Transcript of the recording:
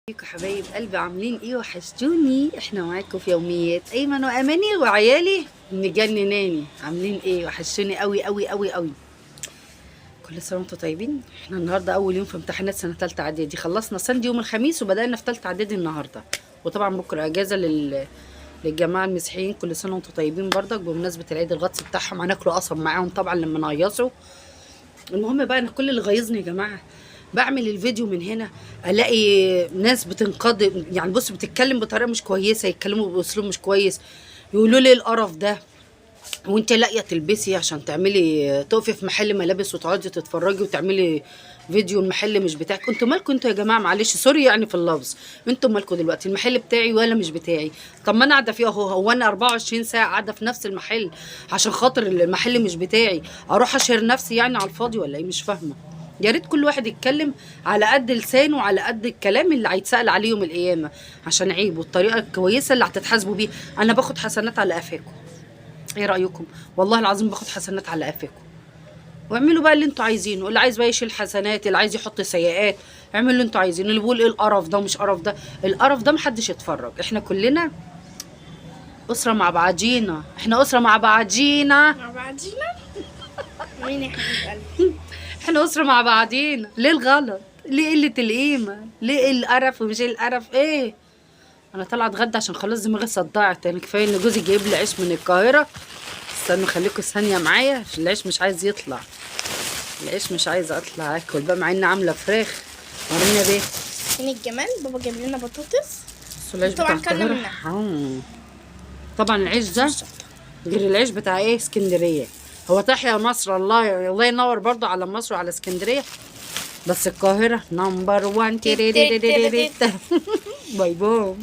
ازيكم حبايب قلبي؟ عاملين ايه؟ وحشتوني. احنا معاكم في يوميات ايمن واماني وعيالي مجنناني. عاملين ايه؟ وحشتوني قوي قوي قوي قوي. كل سنة وانتم طيبين. احنا النهارده اول يوم في امتحانات سنة ثالثة اعدادي. خلصنا سند يوم الخميس وبدانا في ثالثة اعدادي النهارده، وطبعا بكره اجازه للجماعة المسيحيين. كل سنة وانتم طيبين برضك بمناسبة العيد الغطس بتاعهم، هناكلوا قصب معاهم طبعا لما نهيصوا. المهم بقى، انا كل اللي غيظني يا جماعة، بعمل الفيديو من هنا الاقي ناس بتنقض، يعني بص بتتكلم بطريقة مش كويسة، يتكلموا باسلوب مش كويس، يقولوا لي القرف ده، وانت لاقيه تلبسي عشان تعملي تقفي في محل ملابس وتقعدي تتفرجي وتعملي فيديو المحل مش بتاعك. انتوا مالكم انتوا يا جماعة؟ معلش sorry يعني في اللفظ، انتوا مالكم دلوقتي؟ المحل بتاعي ولا مش بتاعي؟ طب ما انا قاعدة فيه اهو. هو انا 24 ساعة قاعدة في نفس المحل عشان خاطر المحل مش بتاعي اروح اشهر نفسي يعني على الفاضي ولا ايه؟ مش فاهمه. يا ريت كل واحد يتكلم على قد لسانه وعلى قد الكلام اللي هيتسال عليه يوم القيامة، عشان عيب، والطريقة الكويسة اللي هتتحاسبوا بيها. انا باخد حسنات على قفاكم. ايه رايكم؟ والله العظيم باخد حسنات على قفاكم. واعملوا بقى اللي انتوا عايزينه، اللي عايز بقى يشيل حسنات، اللي عايز يحط سيئات، اعملوا اللي انتوا عايزينه. اللي بيقول ايه القرف ده ومش قرف ده، القرف ده محدش يتفرج. احنا كلنا اسره مع بعضينا، احنا اسره مع بعضينا، مع بعضينا. مين يا حبيب قلبي؟ احنا اسره مع بعضينا. ليه الغلط؟ ليه قلة القيمة؟ ليه القرف ومش القرف؟ ايه، انا طالعه اتغدى عشان خلاص دماغي صدعت. يعني كفاية ان جوزي جايب لي عيش من القاهرة. استنوا خليكم ثانية معايا عشان العيش مش عايز يطلع، العيش مش عايز اطلع اكل بقى، مع اني عامله فراخ. ورينا بيه من الجمال بابا جاب لنا بطاطس. بس العيش طبعاً بتاع كلنا القاهرة منها. حرام. طبعا العيش ده غير العيش بتاع ايه اسكندرية. هو تحيا مصر، الله الله ينور برضو على مصر وعلى اسكندرية، بس القاهرة number 1. bye bye.